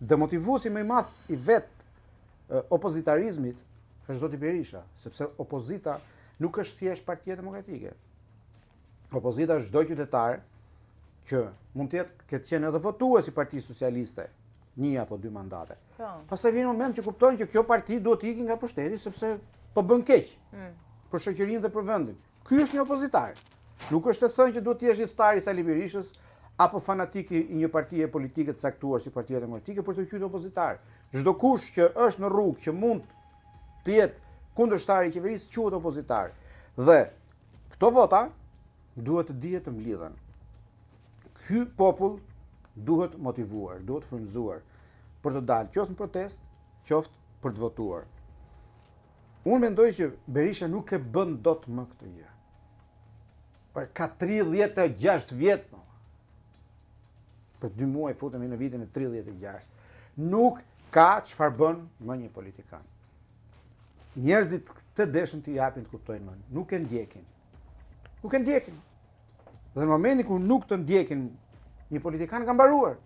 Demotivuesi më i madh i vetë opozitarizmit është zoti Berisha, sepse opozita nuk është thjesht Partia Demokratike. Opozita është çdo qytetar që mund të jetë ketë qenë edhe votues i Partisë Socialiste, një apo dy mandate. Po. Pastaj vjen një moment që kuptojnë që kjo parti duhet të ikë nga pushteti sepse po bën keq për shoqërinë dhe për vendin. Ky është një opozitar. Nuk është e thënë që duhet të jesh ithtar i Sali Berishës apo fanatik i një partie politike të caktuar si Partia Demokratike për t'u quajtur opozitar. Çdokush që është në rrugë që mund të jetë kundërshtar i qeverisë quhet opozitar. Dhe këto vota duhet të dihet të mblidhen. Ky popull duhet motivuar, duhet frymëzuar për të dalë qoftë në protestë, qoftë për të votuar. Unë mendoj që Berisha nuk e bën dot më këtë gjë. Për ka 36 vjet më. Për 2 muaj futemi në vitin e 36. Nuk ka çfarë bën më një politikan. Njerëzit këtë deshën të japin të kuptojnë më. Nuk e ndjekin. Nuk e ndjekin. Dhe në momentin kur nuk të ndjekin, një politikan ka mbaruar.